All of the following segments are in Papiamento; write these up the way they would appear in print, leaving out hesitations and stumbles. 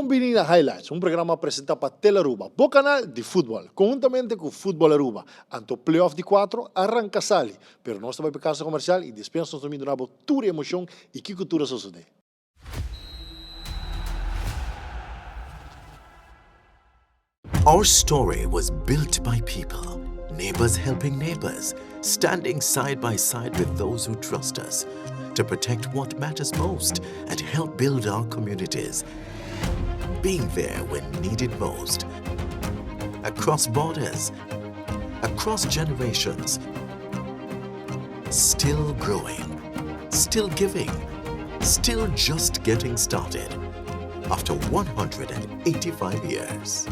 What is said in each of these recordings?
Bon bini na Highlights, un programa presenta pa Tele Aruba, bo canal di futbol, conhuntamente cu Futbol Aruba. Anto playoff di cuatro a ranca sali, pero nos ta bay pa casa comercial y despues nos ta bin duna bo tur e emocion y kico tur a sosode. Our story was built by people, neighbors helping neighbors, standing side by side with those who trust us to protect what matters most and help build our communities. Being there when needed most. Across borders, across generations, still growing, still giving, still just getting started after 185 years.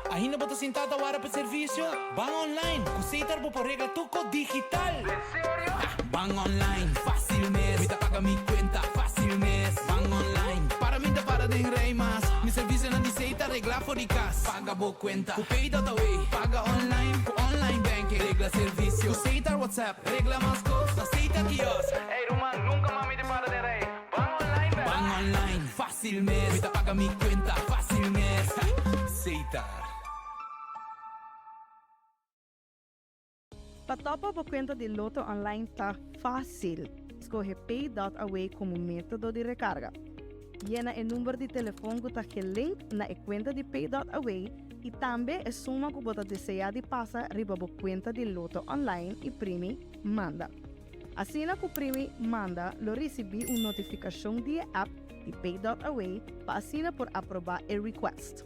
Ainda bo ta sinta ta warda pa servicio? Ban online! Cu Setar bo por regla tur cos digital! En serio? Ban online, facil mes! Mi ta paga mi cuenta, facil mes! Ban online, para mi ta para den rij mas! Mi servicionan di Setar regla for di cas! Paga bo cuenta cu Pay.away! Paga online cu online banking! Regla servicio cu Setar WhatsApp! Regla mas cos na Setar kiosk! Ey ruman, nunca mas mi ta para den rij! Ban online bel! Ban online, facil mes! Mi ta paga mi cuenta, facil mes! Setar. Pa topa bo cuenta di Lotto Online ta facil. Scoge Pay.away como metodo di recarga. Yena e number di telefon cu ta gelink na e cuenta di Pay.away y tambe e suma cu bo ta desea di pasa riba bo cuenta di Lotto Online y primi Manda. Asina cu primi Manda lo ricibi un notificacion di e app di Pay.away pa asina por aproba e request.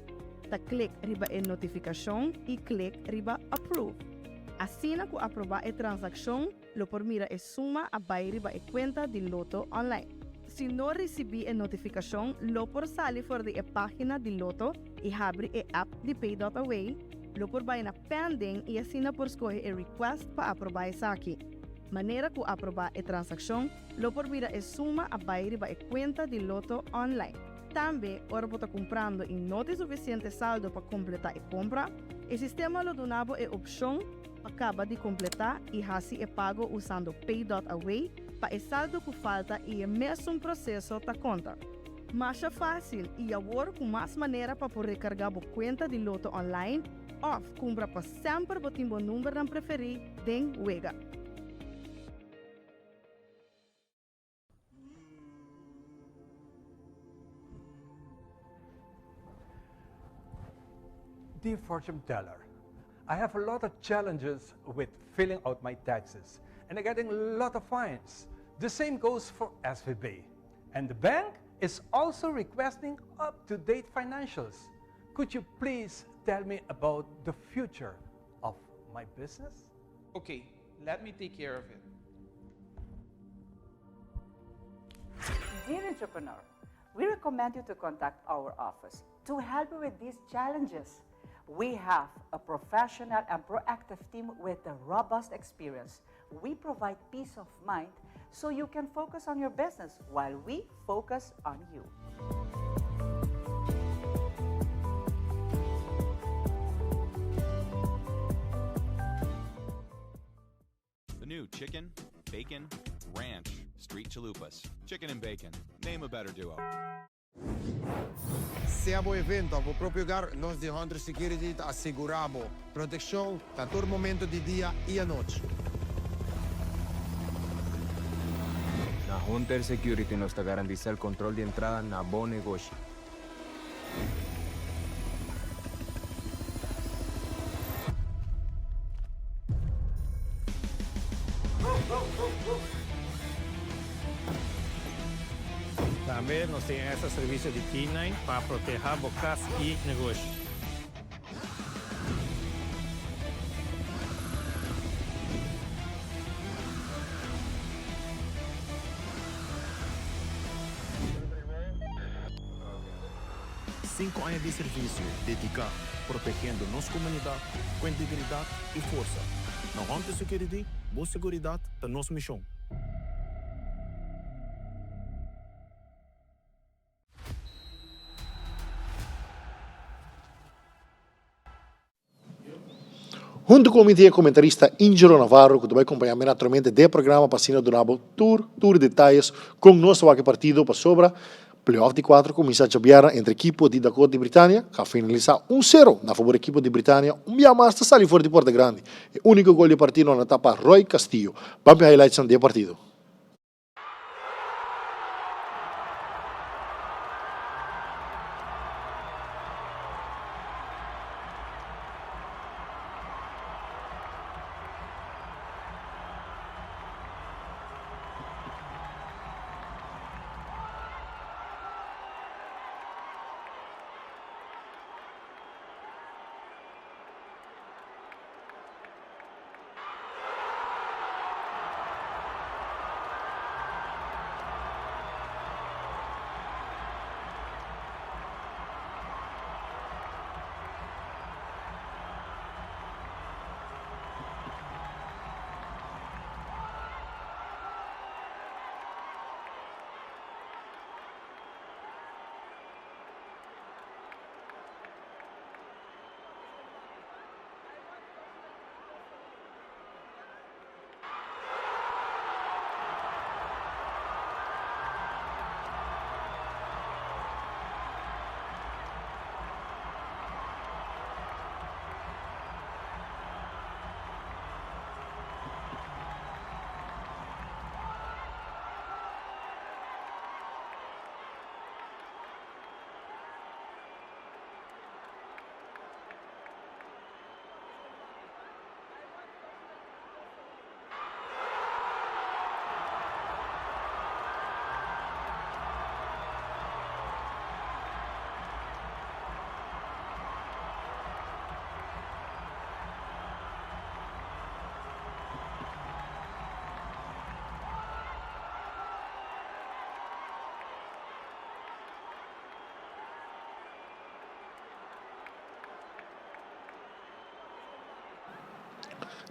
Ta click riba e notificacion y click riba Approve. Asina cu aproba e transaccion lo por mira e suma a bay riba e cuenta di Lotto Online. Si no ricibi e notificacion lo por sali for di e pagina di Lotto y habri e app di Pay.away, lo por bay na Pending y asina por scoge e request pa aproba esaki. Manera cu aproba e transaccion lo por mira e suma a bay riba e cuenta di Lotto Online. Tambe, ora bo ta cumprando y no tin suficiente saldo pa completa e compra, e sistema lo duna bo e opcion pa caba di completa y haci e pago usando Pay.away pa e saldo cu falta y e mesun proceso ta conta. Masha facil y awor cu mas manera pa por recarga bo cuenta di Lotto Online of cumpra pa semper bo tin bo numbernan preferi den wega. Dear fortune teller, I have a lot of challenges with filling out my taxes and I'm getting a lot of fines. The same goes for SVB. And the bank is also requesting up-to-date financials. Could you please tell me about the future of my business? Okay, let me take care of it. Dear entrepreneur, we recommend you to contact our office to help you with these challenges. We have a professional and proactive team with a robust experience. We provide peace of mind so you can focus on your business while we focus on you. The new chicken, bacon, ranch, street chalupas. Chicken and bacon. Name a better duo. Sea bo evento of bo propio hogar, nos di Hunter Security ta asegura bo proteccion na tur momento di dia y anochi. Na Hunter Security nos ta garantisa el control di entrada na bo negoshi. Tambe nos tin extra servicio di K-nine pa proteha bo cas y negoshi. Cinco aña di servicio dedica protegiendo nos comunidad cu integridad y forsa. Na Hunter Security, bo seguridad ta nos mision. Hunto ku mi tin e komentarista Ingelo Navarro ku ta bai kompañá mi naturalmente den e programa pa asina duna bo tur tur detayes kon nos ta wak e partido pasobra. Playoff di 4 cuminsa djabièrnè entre ekipo di Dakota di Britania, cu a finalisa un sero na fabor ekipo di Britania un bia mas ta sali for di Porta Grandi. E unico gol di e partido anota pa Roy Castillo. Ban p'e highlightsnan di e partido.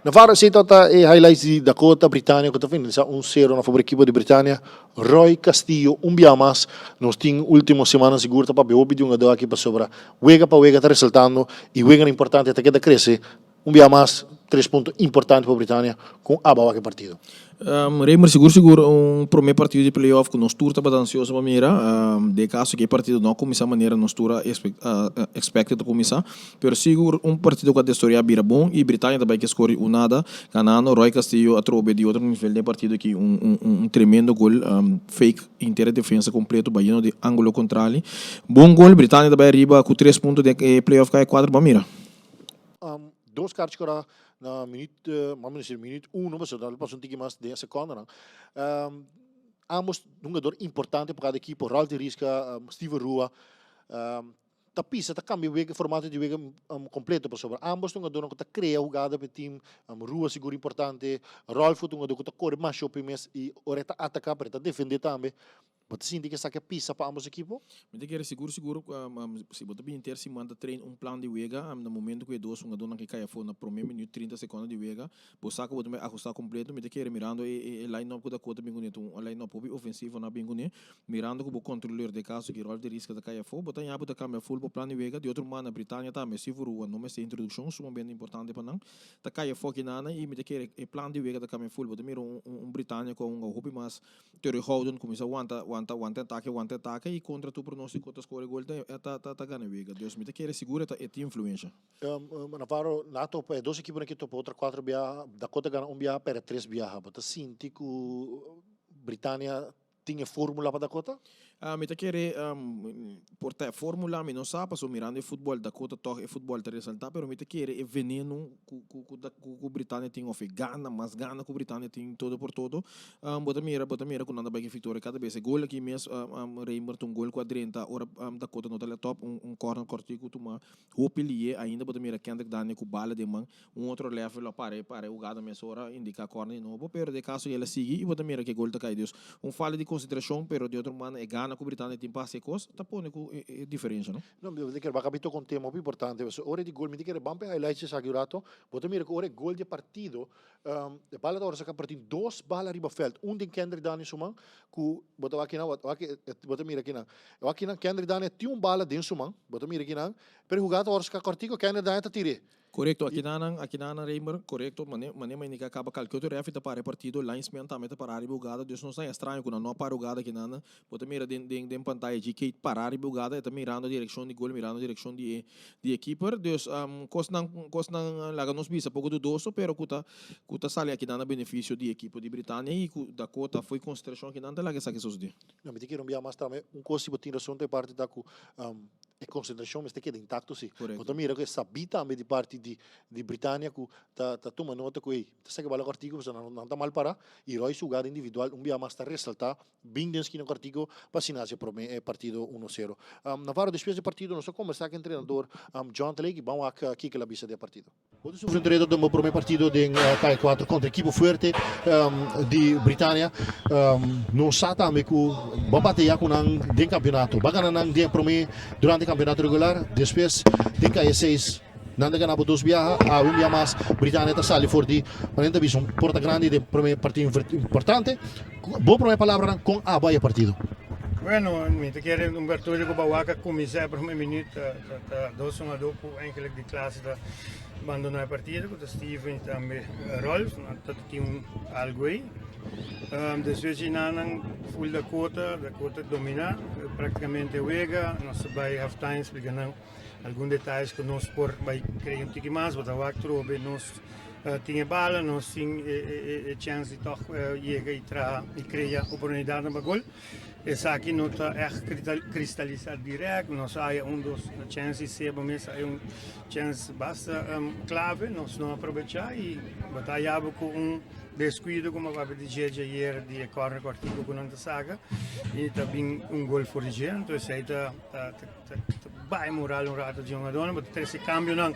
Navarro esey tabata e highlights di Dakota Britania cu ta finalisa un cero na favor ekipo di Britania. Roy Castillo un bia mas nos tin ultimo semana sigur ta papia hopi di un hungador aki pasobra wega pa wega ta resaltando y weganan importante ta keda crece. Un bia mas tres punto importante pa Britania con aba wak e partido. Raymer, sigur sigur un prome partido di playoff cu nos tur tabata ansioso pa mira. Den caso cu e partido no a cuminsa manera nos tur a expecte ta cuminsa, pero sigur un partido cu a destoria bira bon y Britania ta bay ke score un nada ganando. Roy Castillo atrobe di otro nivel den e partido aki, un tremendo gol, fake henter e defensa completo bayendo di angulo contrali. Bon gol, Britania ta bay ariba cu tres punto den e playoff caya cuatro, ban mira. Dos karchi kora na minuut, mas menos minuut uno, pasobra ta pasa un tiki mas den e secondonan. Ambos hungador importante pa kada ekipo, Ralph de Riska, Steven Rua, ta pisa, ta cambia wega, formato di wega completo, pasobra ambos ta hungadornan cu ta crea hugada pa e team. Rua sigur importante, Ralph ta un hungador cu ta core masha hopi mes y ora e ta ataca pero e ta defende tambe. Bo ta sinti ku esaki a pisa pa ambos ekipo? Mi ta kere sigur sigur si bo ta bin henter siman ta train un plan di wega na momento ku e dos hungadónan ke kai afó na promé minuut 30 sekondo di wega bo sa ku bo ta bai ahustá kompleto. Mi ta kere mirando e line up ku Dakota bin kuné ta un line up hopi ofensivo nan a bin kuné mirando ku bo kontroleur den kaso ki Rolf de Riska ta kai afó bo ta ña bo ta kambia ful bo plan di wega. Di otro banda Britania tambe si Vurua no mester introdukshon sumamente importante pa nan ta kai afó kinana i mi ta kere e plan di wega ta kambia ful. Bo ta mira un Britania ku a hunga hopi mas Terry Howden cuminsa wanta, wanta, wanta atake, wanta atake y contra tur pronostico ta score gol ta ta ta ta gana wega. Dus mi ta kere sigur e ta e tin influencia. Navarro, na topa e dos ekiponan ki topa otro cuatro biaha, Dakota gana un biaha, perde tres biaha. Bo ta sinti cu Britania tin e formula pa Dakota? Mi ta kere por ta e formula mi no sa pasobra mirando e futbol Dakota tog e futbol ta resalta pero mi ta kere e veneno cu cu cu Britania tin of e gana mas gana cu Britania tin todo por todo bo ta mira bo ta mira cu nan ta bay ki victoria cada bes e gol aki mes Raymer ta un gol cu a drenta ora Dakota no ta let op un corner cortico tuma hopi liye ainda bo ta mira Kendrick Daniel cu bala den man Un otro level lo para e para e hugada mesora indica corner di nobo, pero den caso el a sigui y bo ta mira cu e gol ta cay. Dus un falta di concentracion, pero di otro banda e gana cu Britania tin pa haci e cos ta pone cu e diferencia, no? No, mi ta kere baka mi toca un tema hopi importante, pasobra ora di gol, mi ta kere ban pa e highlights esaki un rato, bo ta mira cu ora e gol di e partido, e bala ta ora saca pero tin dos bala riba veld, un den Kendrick Daniel su man, cu bo ta wak kinan, wak bo ta mira kinan, wak kinan Kendrick Daniel tin un bala den su man, bo ta mira kinan, pero e hugada ta ora saca cortico, Kendrick Daniel ta tire. Korekto, akinanan, akinanan Raymer, korekto, mane, mane ma indiká kaba kalke otro refi ta para e partido, linesman tambe ta para riba hugada, dus nos ta haña straño ku nan no a para hugada akinanan. Bo ta mira den, den, den pantaya GK para riba hugada, e ta mirando direkshon di gol, mirando direkshon di e, di e keeper. Dus, kosnan, kosnan laga nos bisa poko dudoso, pero ku ta, ku ta sali akinan na benefisio di ekipo di Britania i ku Dakota fo'i konsentrashon akinan ta laga esaki sosodé. No, mi ta kere un bia mas tambe, un kos si bo tin rason ta e parti ta ku E konsentrashon mester keda intakto si. Bo ta mira ku e sabí tambe di parti di di Britania ku ta ta tuma nota ku ey ta saka bala kòrtiku pasobra nan nan ta mal pará i Roy su hugada individual un bia mas ta resaltá bin den skina kòrtiku pa asina hasi e promé e partido uno sero. Navarro despues di e partido nos a kombersá ku e entrenador John Tley i ban wak kiko el a bisa di e partido. Bo ta sufri un reto den bo prome partido den Kai 4 kontra ekipo fuerte di Britania. Nos sa tambe ku bo a bateya ku nan den kampionato. Bo a gana nan den e prome durante kampionato regular, despues den Kai 6 nan ta gana bo dos biaha. Awe un bia mas Britania ta sali for di manera ta bisa un porta grandi den prome partido importante. Bo prome palabranan kon abo a e partido? Bueno, mi ta kere un berturio ku Bawaka kuminsá e prome minuut ta dos hungadó ku eigenlijk di klase ta bandoná e partido ku ta Steven i tambe Rolf. Nan ta tin un algu ei. Despues di nan nan full Dakota, Dakota dominá praktikamente e wega. Nos a bai half time splika nan algun detayes ku nos por bai krea un tiki mas, bo ta wak trobe nos tin e bala, nos tin e chèns di tòg yega i traha i krea oportunidatnan pa gol. Esaki no ta ègt kristalisá dirèkt, nos a haya un dos chèns i Seba mes a haya un chèns basta klave, nos no a probechá i bo ta haya bo ku un deskuido komo a papia di dje ayer di e kòrner kòrtiku ku nan ta saka i ta bin un gol for di dje, anto esei ta ta bai moral un rato di hungadónan, bo ta trese kambionan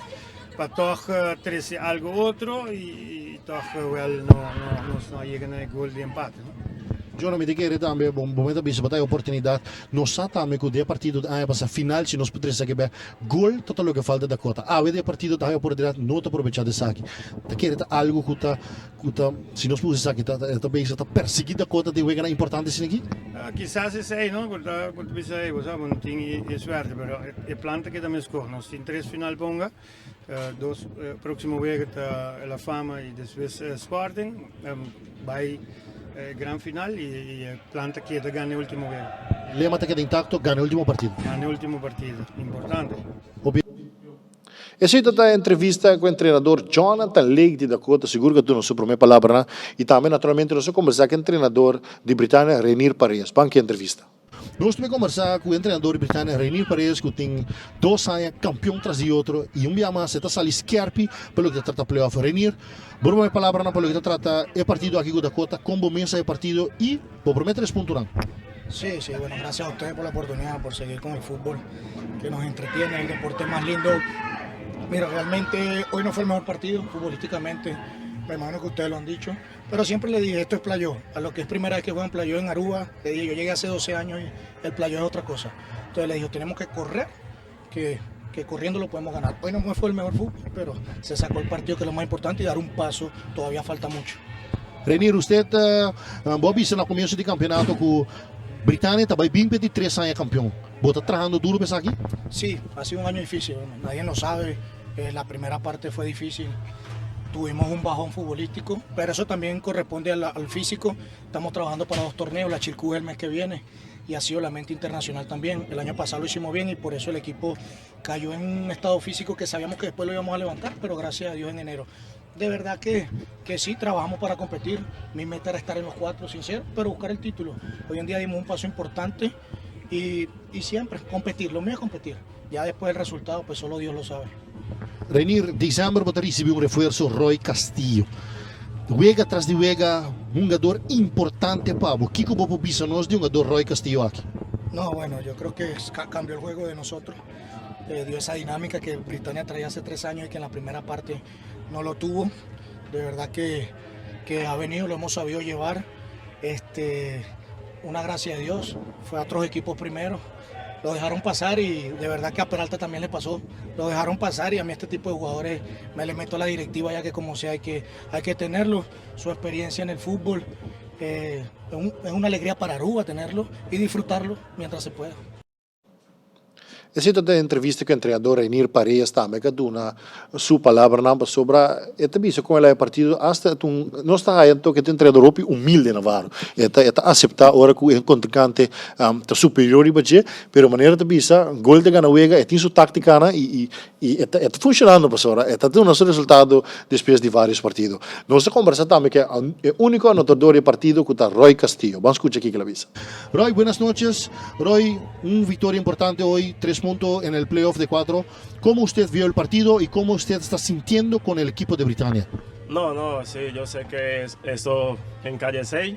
pa tòg trese algo otro i tòg wèl no nos no a yega na e gol di empate. Jono, mi ta kere tambe bo bo mester bisa bo ta e oportunidat. Nos sa tambe ku den e partido di aña pasá final si nos por trese esaki bek, gol ta ta loke falta Dakota. Awe den e partido ta haña oportunidat no ta probechá di esaki. Ta kere ta algu ku ta Ku ta, si nos por usa esaki, ta ta bezig ta persiguí Dakota den weganan importante asina aki? Kisas esei no, ku ta ku ta bisa ei, bo sa bo no tin e suerte, pero e plan ta keda meskos. Nos tin tres final pa hunga, dos próksimo wega ta La Fama i despues Sporting, bai e gran final i e plan ta keda gana e último wega. Lema ta keda intakto, gana e último partido. Gana e último partido, importante. Esei ta ta entrevista ku entrenador Jonathan Lake di Dakota, sigur ku a duna su promé palabranan i tambe naturalmente nos a kombersá ku entrenador di Britania Reinier Paredes. Ban ki entrevista. Nos tambe kombersá ku entrenador di Britania Reinier Paredes ku tin dos aña kampion tras di otro i un bia mas e ta sali skèrpi pa loke ta trata playoff. Reinier, bo promé palabranan pa loke ta trata e partido aki ku Dakota, kon bo mesa e partido i bo promé tres puntonan? Sí, sí, bueno, gracias a ustedes por la oportunidad, por seguir con el fútbol que nos entretiene, el deporte más lindo. Mira, realmente hoy no fue el mejor partido futbolísticamente, me imagino que ustedes lo han dicho, pero siempre le dije, esto es playo, a lo que es primera vez que juegan playo en Aruba, le dije, yo llegué hace 12 años y el playo es otra cosa. Entonces le dije, tenemos que correr, que, que corriendo lo podemos ganar. Hoy no fue el mejor fútbol, pero se sacó el partido que es lo más importante y dar un paso, todavía falta mucho. Renier, usted bo a bisa na comienzo di campeonato cu Britania ta bay bin pe di tres aña campeon. Bo ta trahando duro pa esaki? Sí, ha sido un año difícil, nadie lo sabe, la primera parte fue difícil, tuvimos un bajón futbolístico, pero eso también corresponde al, al físico, estamos trabajando para dos torneos, la Chilcú el mes que viene y ha sido la mente internacional también. El año pasado lo hicimos bien y por eso el equipo cayó en un estado físico que sabíamos que después lo íbamos a levantar, pero gracias a Dios en enero. De verdad que, que sí, trabajamos para competir. Mi meta era estar en los cuatro, sincero, pero buscar el título. Hoy en día dimos un paso importante y, y siempre competir, lo mío es competir. Ya después el resultado, pues solo Dios lo sabe. Reinier, december bo ta ricibi un refuerzo Roy Castillo. Wega tras di wega, hungador importante pa bo. Kico bo por bisa nos di hungador Roy Castillo aki? No, bueno, yo creo que cambió el juego de nosotros. Eh, dio esa dinámica que Britania traía hace tres años y que en la primera parte no lo tuvo. De verdad que, que ha venido, lo hemos sabido llevar. Este, una gracia de Dios. Fue a otros equipos primero. Lo dejaron pasar y de verdad que a Peralta también le pasó. Lo dejaron pasar y a mí este tipo de jugadores me le meto a la directiva ya que como sea hay que, hay que tenerlo. Su experiencia en el fútbol. Eh, es, un, es una alegría para Aruba tenerlo y disfrutarlo mientras se pueda. Esei ta den entrevista ku entrenador Reinier Paredes tambe ku a duna su palabranan pasobra e ta bisa kon el a e partido asta e ta un nos ta haya anto ku e ta un entrenador hopi humilde Navarro. E ta e ta aseptá ora ku e kontrinkante ta superior riba dje pero manera ta bisa gol ta gana wega e tin su táktikanan i i e ta e ta funshonando pasobra e ta duna su resultado despues di vários partido. Nos ta kombersá tambe ku e úniko anotador di e partido ku ta Roy Castillo. Ban skucha kiko el a bisa. Roy, buenas noches. Roy, un victoria importante hoy, tres puntos en el playoff de cuatro. ¿Cómo usted vio el partido y cómo usted está sintiendo con el equipo de Britania? No, no, sí, yo sé que esto en calle 6.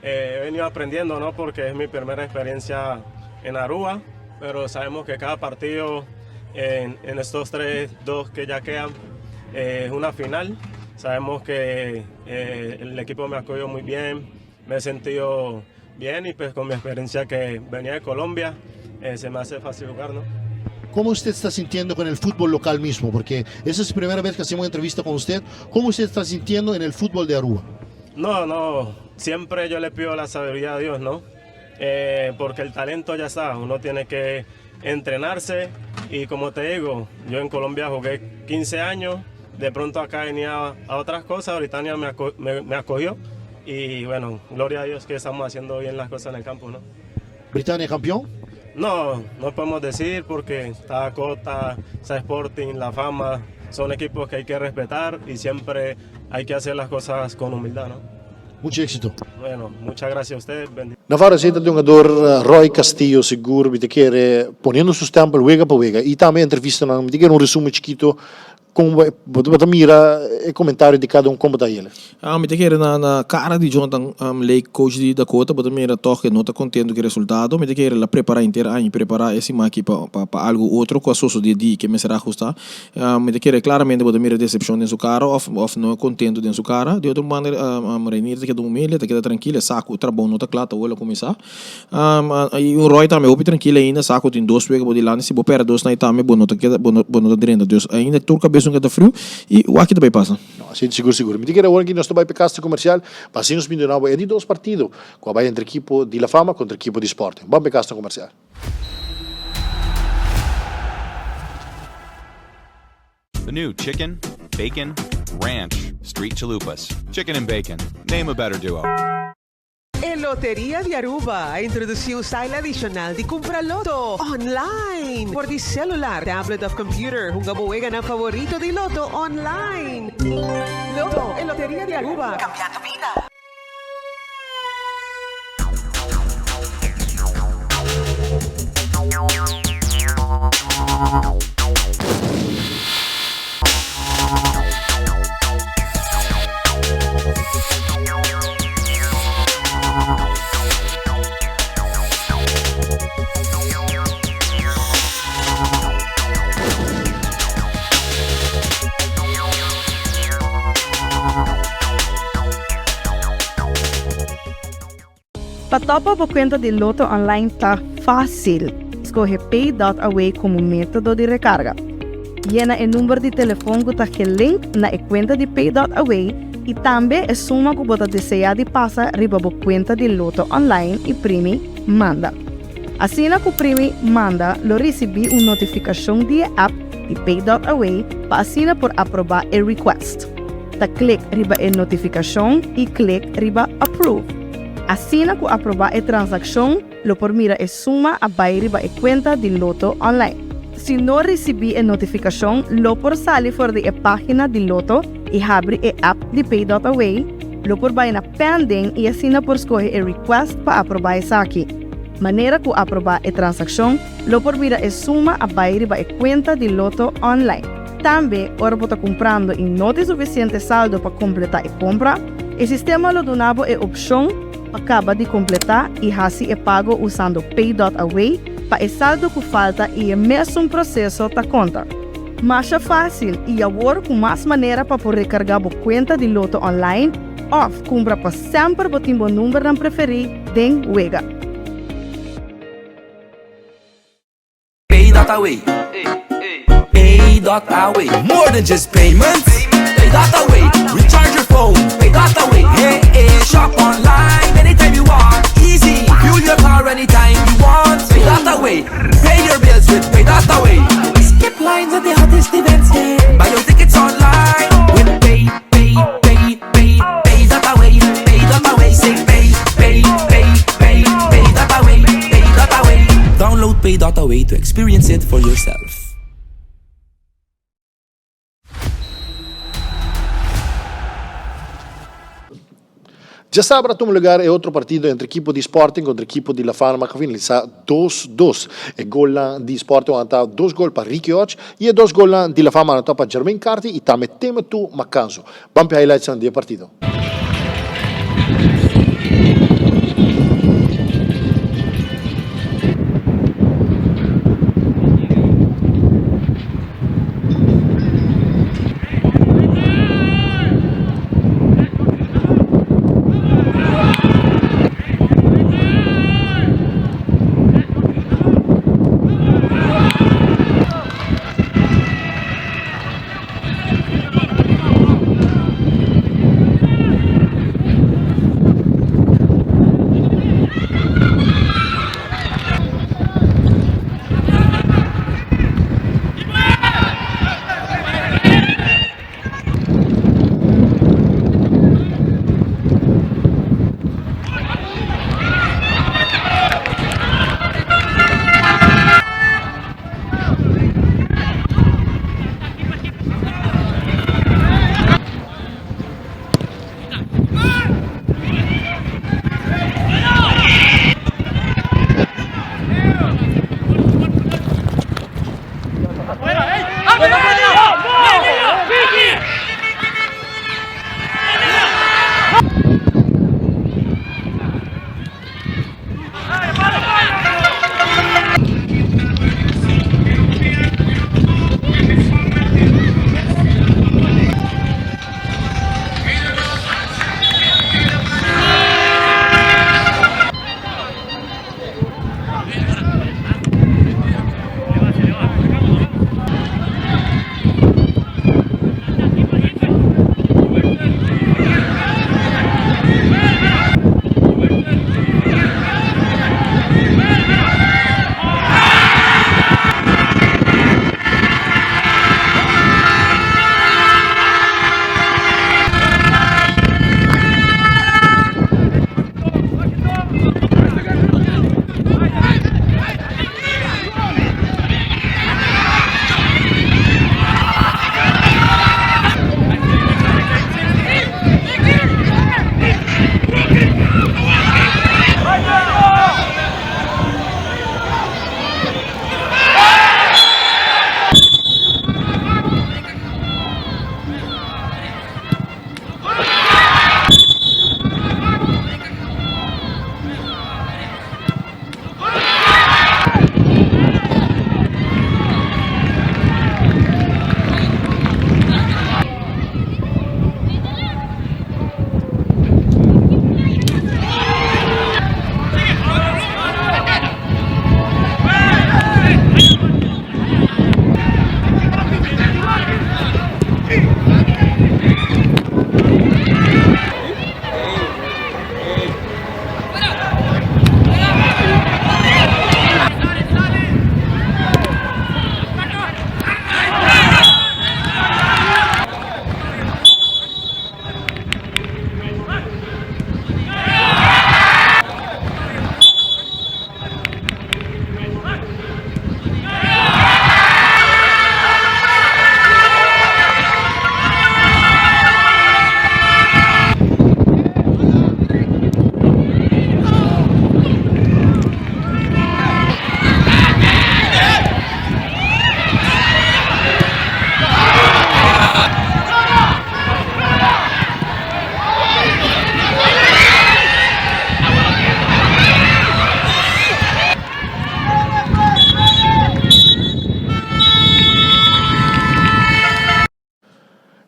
Eh, he venido aprendiendo, ¿no? Porque es mi primera experiencia en Aruba, pero sabemos que cada partido en, en estos tres, dos que ya quedan, eh, es una final. Sabemos que eh, el equipo me ha acogido muy bien, me he sentido bien y pues con mi experiencia que venía de Colombia, eh, se me hace fácil jugar, ¿no? ¿Cómo usted está sintiendo con el fútbol local mismo? Porque esa es la primera vez que hacemos una entrevista con usted. ¿Cómo usted está sintiendo en el fútbol de Aruba? No, no, siempre yo le pido la sabiduría a Dios, ¿no? Eh, porque el talento ya está, uno tiene que entrenarse y como te digo, yo en Colombia jugué 15 años, de pronto acá venía a otras cosas, Britania me, me, me acogió y bueno, gloria a Dios que estamos haciendo bien las cosas en el campo, ¿no? ¿Britania campeón? No, no podemos decir porque está Cota, está Sporting, La Fama, son equipos que hay que respetar y siempre hay que hacer las cosas con humildad, ¿no? Mucho éxito. Bueno, muchas gracias a ustedes. Navarro esey ta di hungador Roy Castillo sigur mi ta kere poniendo su stempel wega pa wega y tambe entrevistanan mi ta kere un resumen chikito Kon bo ta mira e komentario di kada un kon bo ta hel? Mi ta kere na na kara di Jonathan Lake coach di Dakota bo ta mira tòg e no ta kontento ku e resultado. Mi ta kere el a prepará henter aña i prepará e siman aki pa pa pa algu otro ku a sosodé di ke mester ahustá. Mi ta kere klaramente bo ta mira desepshon den su kara òf òf no kontento den su kara. Di otro banda Reinier ta keda humilde ta keda trankil e sa ku trabou no ta kla ta wòrdu a kuminsá. I un Roy tambe hopi trankil ainda, sa ku tin dos wega bo dilanti, si bo pèrdè dos nai tambe bo no ta keda, bo no bo no ta drenta. Dus ainda tur kabes un keda friu i wak ki ta bai pasa. No, así sigur sigur. Mi ta kere awor aki nos ta bai pa e kasta komersial pa asina nos bini nobo e di dos partido ku a bai entre ekipo di La Fama kontra ekipo di Sporting. Ban pa e kasta komersial. The new chicken, bacon, ranch, street chalupas. Chicken and bacon. Name a better duo. E Loteria di Aruba a introduci un style adicional di cumpra loto online por di celular, tablet of computer. Hunga bo weganan favorito di loto online. Loto, e Loteria di Aruba, cambiando bida. Pa topa bo kuenta di Lotto Online ta fásil. Skohe Pay dot Away komo método di rekarga. Yena e number di telefon ku ta gelink na e kuenta di Pay dot Away i tambe e suma ku bo ta deseá di pasa riba bo kuenta di Lotto Online i primi Manda. Asina ku primi Manda lo risibí un notifikashon di e app di Pay dot Away pa asina por aprobá e request. Ta klik riba e notifikashon i klik riba Approve. Asina ku aprobá e transakshon lo por mira e suma a bai riba e kuenta di Lotto Online. Si no risibí e notifikashon lo por sali for di e página di Lotto i habri e app di Pay dot Away, lo por bai na Pending i asina por skohe e request pa aprobá esaki. Manera ku aprobá e transakshon lo por mira e suma a bai riba e kuenta di Lotto Online. Tambe, ora bo ta kumprando i no tin sufisiente saldo pa kompletá e kompra, e sistema lo duna bo e opshon pa kaba di kompletá i hasi e pago usando Pay dot Away pa e saldo ku falta i e mesun proseso ta konta. Masha fásil i awor ku mas manera pa por rekargá bo kuenta di Lotto online òf kumpra pa semper bo tin bo numbernan preferí den wega. Pay dot away. Pay dot away. More than just payments. Pay dot away. Recharge your phone. Pay dot away. Hey, hey. Shop online anytime you want. Easy. Fuel your car anytime you want. Pay dot away. Pay your bills with Pay dot. Pay.away. Skip lines at the hottest events, yeah. Buy your tickets online with Pay, Pay, Pay, Pay, Pay.away. Pay.away. Say Pay, Pay, Pay, Pay, Pay.away. Pay.away. Download Pay.away to experience it for yourself. Djasabra a tuma lugar e otro partido entre ekipo di Sporting kontra ekipo di La Farma ku a finalisá dos dos. E golnan di Sporting a anotá dos gol pa Ricky Hodge i e dos golnan di La Fama a anotá pa Jermaine Carty i tambe Temetu Macanzo. Ban p'e highlightsnan di e partido.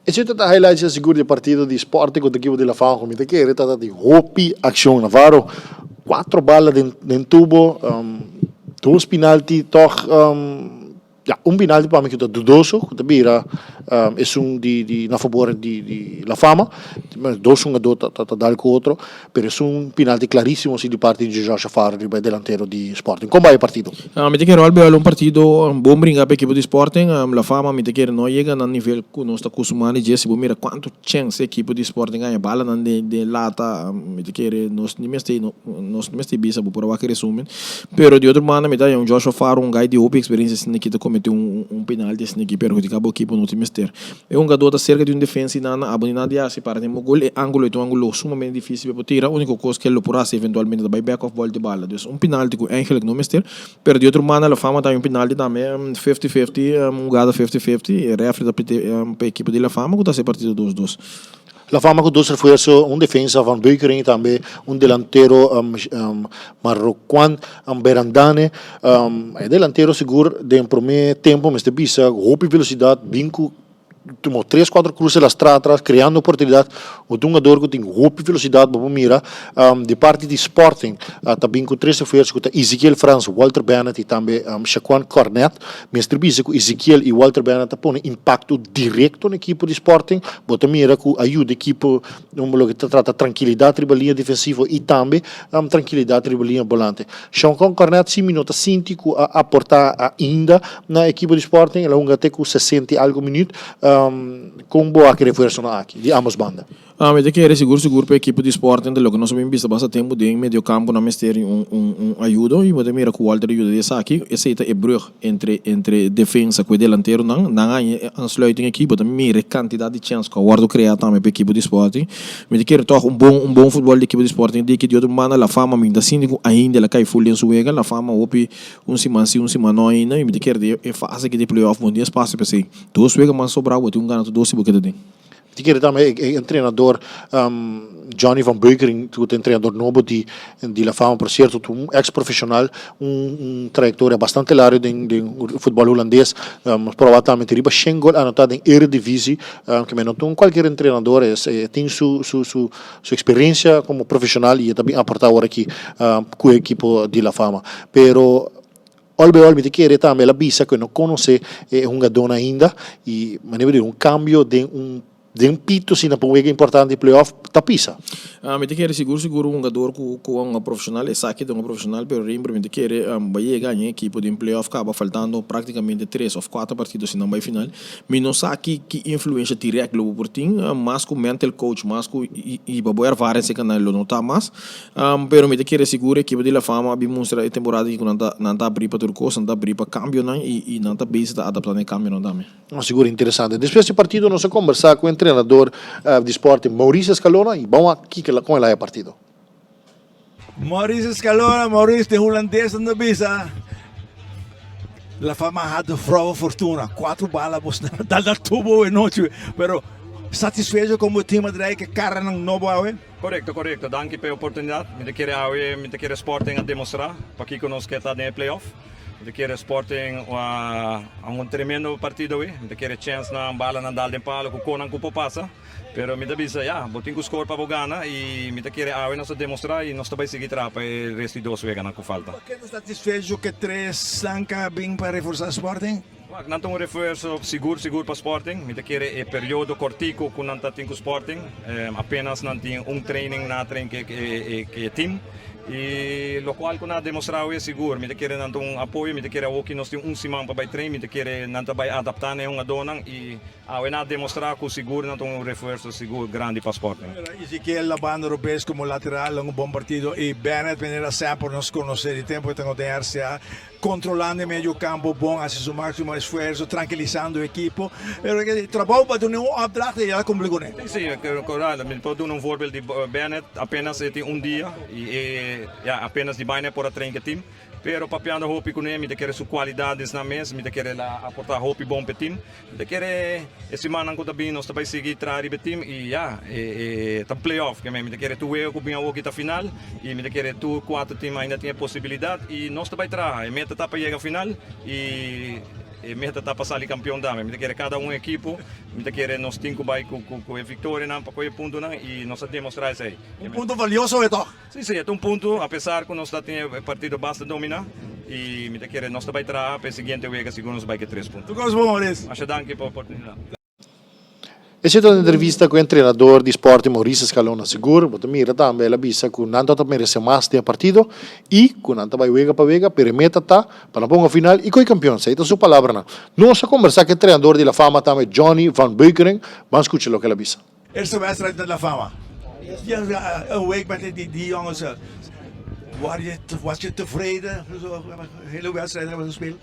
Esei ta ta highlights ya sigur di e partido di Sporting kontra ekipo di La Fama ku mi ta kere ta ta di hopi akshon. Navarro kuatro bala den den tubo, dos penalti tòg ya un penalti pa mi ku ta dudoso ku ta bira. Esun di di na fabor di di La Fama. Dos hungadó ta ta dal ku otro, pero esun pinalti klarísimo si di parti di Joshua Faro riba e delantero di Sporting. Kon bai e partido? Mi ta kere al un partido bon bringa pa ekipo di Sporting. La Fama mi ta kere no yega na nivel ku nos ta kustumá di dje. Si bo mira kuantu chèns e ekipo di Sporting haña balanan den den lata, mi ta kere nos ni mester nos ni mester bisa bo por a wak e resumen. Pero di otro banda mi ta haña un Joshua Faro un guy di hopi eksperensia asina ki ta komete un un penalti asina ki perhudiká bo ekipo no tin mester. E hungadó ta serka di un defensa i nan abo ni nada di hasi para den bo gol. E angulo e ta un angulo sumamente dificil pa bo tira. Unico cos cu e lo por hasi eventualmente ta bay bek of bolta e bala. Dus un penalti cu eigenlijk no mester. Pero di otro banda La Fama ta hay un penalti tambe fifty fifty, un hugada fifty fifty. E refri ta pidi pa ekipo di La Fama cu ta hasi e partido dos dos. La Fama cu dos refuerzo, un defensa Van Beukering y tambe un delantero Marroquan Berandane. E delantero sigur den prome tempo mester bisa hopi velocidad bin cu tumo tres cuatro cruce lastra atras creando oportunidad. Un hungador cu tin hopi velocidad bo por mira di parti di Sporting ta bin cu tres refuerzo cu ta Ezekiel Frans, Walter Bennett y tambe Shaquan Cornet. Mester bisa cu Ezekiel y Walter Bennett ta pone impacto directo na ekipo di Sporting. Bo ta mira cu a yuda ekipo loke ta trata trankilidad riba liña defensivo y tambe trankilidad riba liña bolante. Shaquan Cornet si mi no ta sinti cu a aporta ainda na ekipo di Sporting. El a hunga te cu sesenta y algo minuut. Con bo a kere refuerzonan aki di ambos banda? Mi ta kere sigur sigur pa ekipo di Sporting ta loke nos a bin bista basta tempu den medio kampo nan mester un un ayudo y bo ta mira ku Walter a yuda di esaki. Esei ta e brug entre entre defensa ku e delanteronan. Nan a haña e aansluiting aki. Bo ta mira e kantidat di chèns ku a wòrdu kreá tambe pa ekipo di Sporting. Mi ta kere tòg un bon un bon futbòl di ekipo di Sporting di ki di otro banda La Fama mi ta sinti ku ainda el a kai ful den su wega. La Fama hopi un siman si un siman no ainda y mi ta kere di e fase aki di play-off bo no tin espasio pa esei. Dos wega mas sobrá bo tin un gana tur dos si bo keda den. Ti kere tambe e entrenador Johnny van Beukering ku ta entrenador nobo di di La Fama por sierto ta un ex profesional un un trayectoria bastante largo den den futbol hulandes nos proba tambe tin riba shen gol anota den Eredivisie ke men no ta un cualkier entrenador es e tin su su su su experiencia como profesional y e ta bin aporta awor aki ku e ekipo di La Fama pero Ol be ol mi ta kere tambe el a bisa ku e no konosé e hungadónan ainda i manera bo di un kambio den un den pito asina pa un wega importante di playoff ta pisa. Mi ta kere sigur sigur un hungador ku ku a hunga profeshonal esaki ta hunga profeshonal pero Rimber mi ta kere bai yega aña ekipo den playoff kaba faltando praktikamente tres òf kuater partido si nan bai final mi no sa ki ki influensha dirèkt lo bo por tin mas ku mental coach mas ku hiba bo ervaring serka nan lo no ta mas Pero mi ta kere sigur ekipo di La Fama a bin mustra e temporada aki ku nan ta nan ta abrí pa tur kos, nan ta abrí pa kambionan i i nan ta bezig ta adaptá na e kambionan tambe. No, sigur interesante. Despues di partido nos a kombersá ku entrenador di Sporting Maurice Escalona i bon wak kiko kon el a haña partido. Maurice Escalona, Maurice den hulandes nan ta bisa La Fama had de vrouwen fortuna. Cuatro bala bos nan a dal na tubo awe nochi. Pero satisfecho como team a draai ke karanan nobo awe? Korekto, korekto. Danki pa e oportunidat. Mi ta kere awe, mi ta kere Sporting a demostrá pakiko nos ke ta den e playoff. Mi ta kere Sporting a hunga un tremendo partido awe. Mi ta kere chènsnan, balanan dal den palo ku konan ku por pasa. Pero mi ta bisa, ya, bo tin ku skor pa bo gana i mi ta kere awe nos a demostrá i nos ta bai sigui traha pa e rest di dos weganan ku falta. Pakiko satisfecho ku e tres nan ka bin pa reforsá Sporting? Wak, nan ta un refuerso sigur sigur pa Sporting. Mi ta kere e periodo kortiku ku nan ta tin ku Sporting, apenas nan tin un training na train ku e team. I lokual ku nan a demostrá awe sigur. Mi ta kere nan ta un apoyo. Mi ta kere awoki nos tin un siman pa bai train. Mi ta kere nan ta bai adaptá na e hungadónan i Awe nan a demostrá ku sigur nan ta un refuerso sigur grandi pa Sporting. Ezekiel na banda robes komo lateral den un bon partido i Bennett manera semper nos konosé di tempu e ta den RCA kontrolando e medio kampo bon hasi su máksimo esfuerso trankilisando e ekipo pero e trabou pa duna un opdracht e ya kumpli kuné. Si, si, mi por duna un voorbeeld di Bennett apenas e tin un dia i e ya apenas di baina e por a train ku e team. Pero papiando hopi kuné mi ta kere su kualidadesnan mes, mi ta kere el a aportá hopi bon pa e tim. Mi ta kere e simannan ku ta bini nos ta bai sigui traha riba e tim i ya, e ta playoff ke mi ta kere tur wega ku bin awoki ta final i mi ta kere tur kuater tim ainda tin e posibilidat i nos ta bai traha. E meta ta pa yega final i e meta ta pa sali kampion tambe. Mi ta kere kada un ekipo, mi ta kere nos tin ku bai ku e viktorianan pa kohe e puntonan i nos a demostrá esei. Un punto valioso e tòg. Sí, sí, e ta un punto, apesar ku nos ta tin e partido basta dominá i mi ta kere nos ta bai traha pa e siguiente wega sigur nos bai ke tres punto. Tur kos bon, Maurice. Masha danki pa oportunidat. Esei ta un entrevista ku e entrenador di Sporting Maurice Escalona. Sigur bo ta mira tambe el a bisa ku nan tabata merese mas den e partido i ku nan ta bai wega pa wega, pero e meta ta pa nan ponga final i koe kampion. Esei ta su palabranan. Nos a kombersá ku e entrenador di La Fama tambe Johnny van Beukering. Ban skucha loke el a bisa. Eerste wedstrijd met La Fama. Een week met die jongens. Was je tevreden? Hele wedstrijd hebben gespeeld?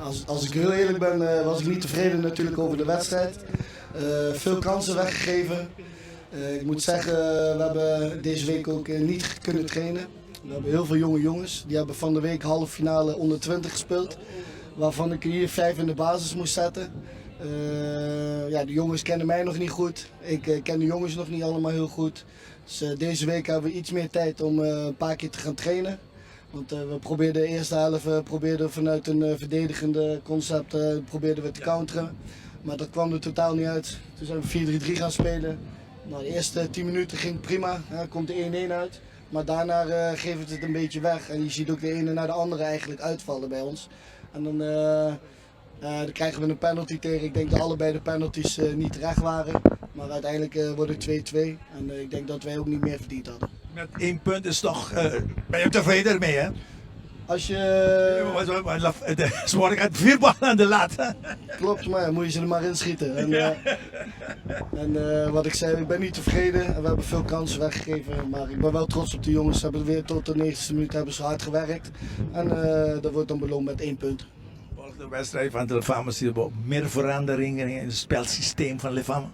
Als, als ik heel eerlijk ben, eh, was ik niet tevreden natuurlijk over de wedstrijd. Eh, veel kansen weggegeven. Eh, ik moet zeggen, we hebben deze week ook niet kunnen trainen. We hebben heel veel jonge jongens. Die hebben van de week halve finale onder 20 gespeeld. Waarvan ik er hier vijf in de basis moest zetten. ja, de jongens kennen mij nog niet goed. Ik ken de jongens nog niet allemaal heel goed. Dus deze week hebben we iets meer tijd om een paar keer te gaan trainen. Want eh, we probeerden de eerste helft eh, probeerden vanuit een eh, verdedigende concept probeerden we te counteren. Maar dat kwam er totaal niet uit. Toen zijn we 4-3-3 gaan spelen. Nou, de eerste 10 minuten ging prima, ja, komt de 1-1 uit. Maar daarna uh, geeft het het een beetje weg. En je ziet ook de ene naar de andere eigenlijk uitvallen bij ons. En dan, uh, dan krijgen we een penalty tegen. Ik denk dat allebei de penalties niet terecht waren. Maar uiteindelijk wordt het 2-2. En ik denk dat wij ook niet meer verdiend hadden. Met één punt is toch, ben je tevreden ermee hè? Als je... De had vier ballen aan de laat. Klopt, maar ja, moet je ze er maar inschieten. En, ja. en uh, wat ik zei, ik ben niet tevreden. En we hebben veel kansen weggegeven. Maar ik ben wel trots op de jongens. Ze hebben weer tot de 90ste minuut hebben ze hard gewerkt. En uh, dat wordt dan beloond met één punt. Volgende wedstrijd van de La zie je meer veranderingen in het spelsysteem van La Fama?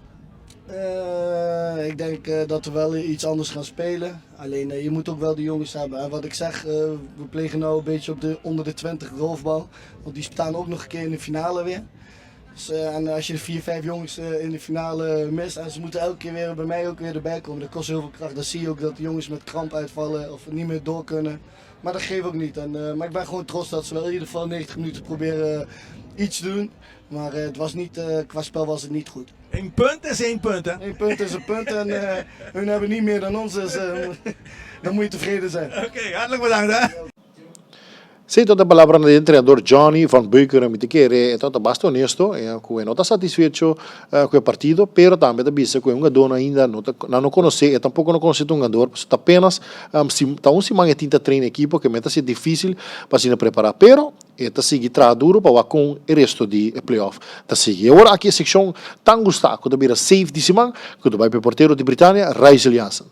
Uh, ik denk uh, dat we wel iets anders gaan spelen. Alleen uh, je moet ook wel de jongens hebben. En wat ik zeg, we plegen nou een beetje op de onder de 20 golfbal. Want die staan ook nog een keer in de finale weer. Dus, en als je de 4, 5 jongens in de finale mist en ze moeten elke keer weer bij mij ook weer erbij komen. Dat kost heel veel kracht. Dan zie je ook dat de jongens met kramp uitvallen of niet meer door kunnen. Maar dat geeft ook niet. En, maar ik ben gewoon trots dat ze wel in ieder geval 90 minuten proberen iets te doen. Maar het was niet, qua spel was het niet goed. Eén punt is één punt, hè? Eén punt is een punt en uh, hun hebben niet meer dan ons, dus uh, dan moet je tevreden zijn. Oké, okay, hartelijk bedankt, hè? Esei ta palabranan di entrenador Johnny van Beukeren. Mi ta kere e ta basta honesto ku e no ta satisfecho ku e partido, pero tambe ta bisa ku e hungadónan ainda no ta nan no konosé, e tampoko no konosé tur hungador, pasobra ta apenas ta un siman e tin ta train ekipo ke mester ta ser difísil pa asina prepará. Pero E ta sigui traha duro pa wak kon e resto di e playoff ta sigui. E ora aki e sekshon tan gustá ku ta bira safe di siman ku ta bai pa e portero di Britania, Raizel Jansen.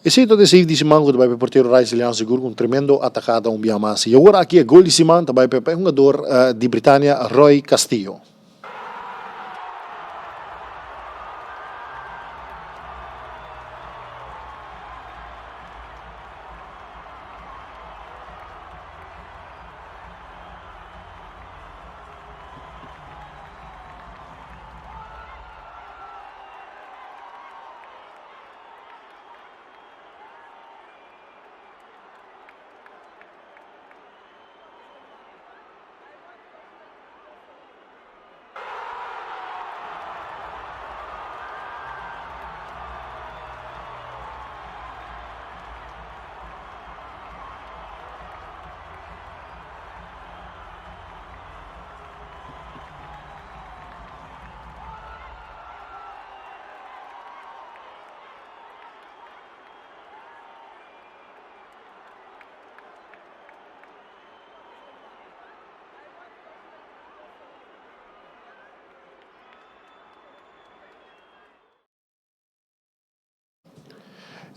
Esei ta desei di siman ku ta bai pa e portero Raizel Jan Segur ku un tremendo atakada un bia mas. I awor aki e gol di siman ta bai pa e hungador di Britania Roy Castillo.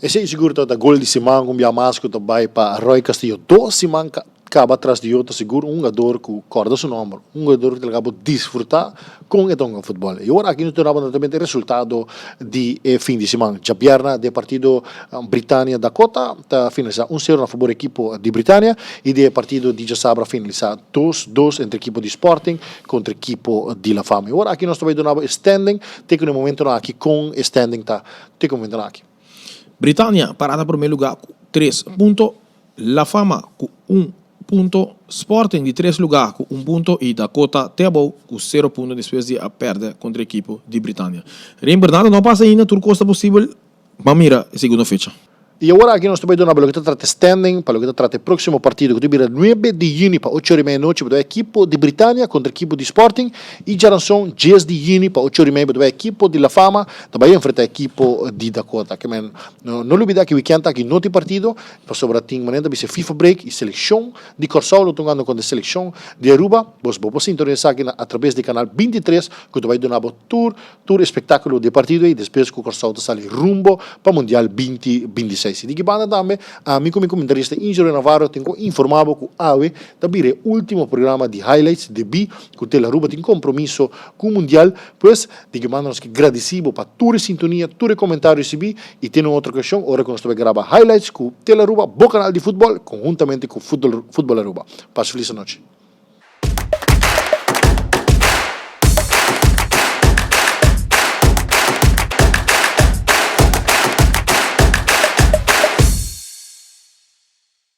Esei sigur tabata gol di siman un bia mas ku ta bai pa Roy Castillo. Dos siman. kaba tras di otro sigur un hungador ku kòrda su nòmber, un hungador ku ta laga bo disfrutá kon e ta hunga futbòl. I ora aki nos ta duna bo naturalmente e resultado di e fin di siman. Djabièrnè den partido Britania Dakota ta finalisá un sero na fabor ekipo di Britania i den e partido di djasabra finalisá dos dos entre ekipo di Sporting kontra ekipo di La Fama. I ora aki nos ta bai duna bo e standing te ku na e momentonan aki kon e standing ta te ku e momentonan aki. Britania pará na promé lugá ku tres punto, La Fama ku un punto, Sporting di tres lugá ku un punto i Dakota te abou ku sero punto despues di a pèrdè kontra ekipo di Britania. Rei Bernardo no a pasa ainda, tur kos ta posibel, ban mira e segundo fecha. I awor aki nos ta bai duna pa loke ta trata e standing, pa loke ta trata e próksimo partido ku ta bira nuebe di yüni pa ocho ora i mei anochi bo ta bai ekipo di Britania kontra ekipo di Sporting i djaranson dies di yüni pa ocho ora i mei bo ta bai ekipo di La Fama ta bai enfrenta ekipo di Dakota. Ke men no lubida ki wikènt aki no tin partido pasobra tin manera ta bisa FIFA break i selekshon di Kòrsou lo tungando kontra selekshon di Aruba. Bos bo por sintonia esaki na atrabes di kanal 23 ku ta bai duna bo tur Tur espektákulo di e partido ei despues ku Kòrsou ta sali rumbo pa Mundial 2026. I di ki banda tambe ami ku mi komentarista Ingelo Navarro tin ku informá bo ku awe ta bira e último programa di Highlights debí ku Tele Aruba tin kompromiso ku Mundial. Pues, di ki banda nos ke gradisí bo pa tur e sintonia, tur e komentario risibí i te na un otro okashon ora ku nos ta bai graba Highlights ku Tele Aruba, bo kanal di futbòl, konhuntamente ku Futbol Aruba. Pasa felis anochi.